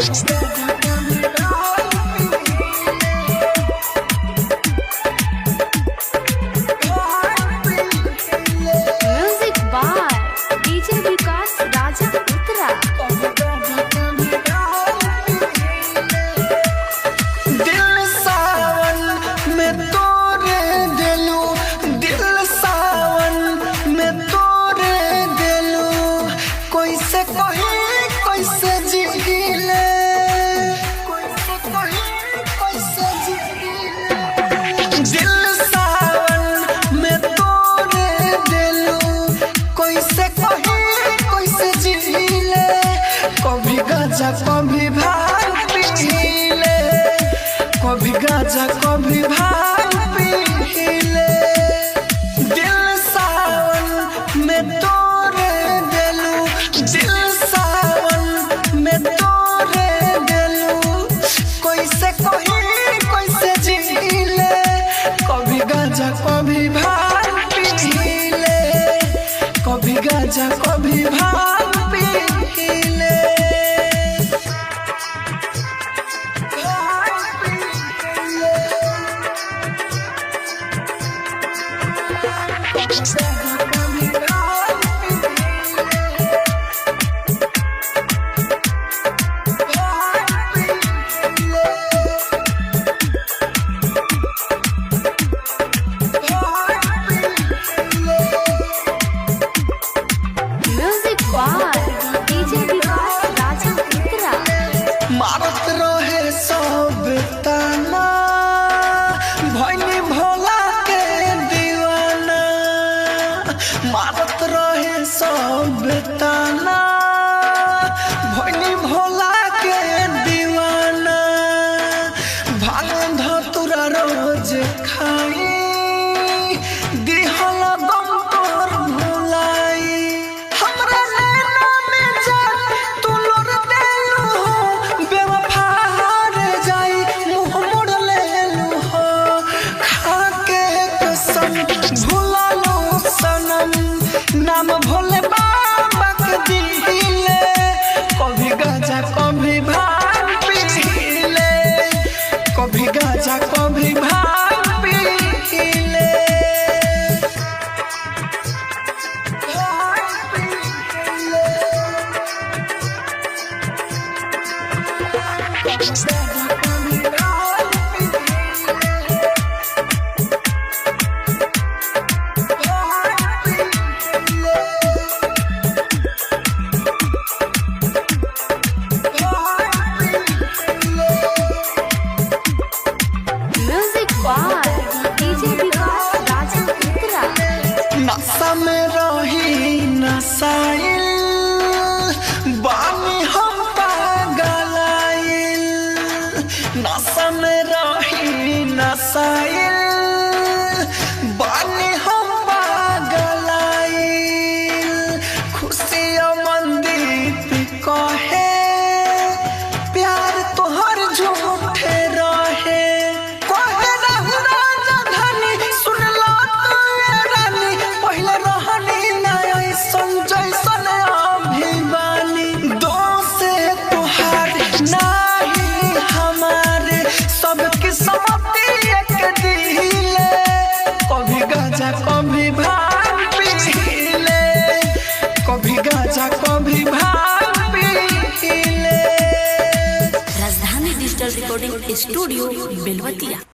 Music by DJ Vikas Raja Uttara. दिल सावन में तोरे दिलू, दिल सावन में तोरे दिलू, कैसे कही कैसे जीले, कैसे कही कैसे जीले। दिल सावन में तोरे दिलू, कैसे कही कैसे जीले, कभी गाजा कभी भांग पीले, कभी गाजा कभी भांग पीले। दिल सावन में तोरे दिलू, दिल सावन में तोरे दिलू, कैसे कही कैसे जीले, कभी गाजा कभी भांग पीले, कभी गाजा कभी भांग पीले। Music by DJ Vikas Raja Uttara. मारत रहे सब ताना, भैनी भोला के दीवाना। मारत रहे सब ताना, भैनी भोला के दीवाना। भांग धतुरा रोज खाई, दिहल दम तोर भुलाई। हमरा नैना में जान तू लोर देलू हो, बेवफा हार जाई मुँह मोड़ लेलू हो। खा के कसम भुला लो सनम, नाम भोले बाबा के दिले। कभी गाजा कभी भांग पीले, कभी गाजा कभी भांग पीले। Music by DJ Vikas Raja Uttara. नशा में रही नसाइल बानी हम पागलाइल, नशा में रही नसाइल बानी हम पागलाइल। खुशी मंदीप कहे प्यार तोहर झूठे रहे, कहे रहु राजा धनी सुन लो तू ये रानी, पहले रहनी ना ऐसन जैसन अभिमानी। दोष तुहार नाही हमारे, सब किस्मत एक दिले, कभी गाजा कभी भांग पीले, कभी गाजा कभी भांग पीले। Rajdhani digital recording studio Belwatiya.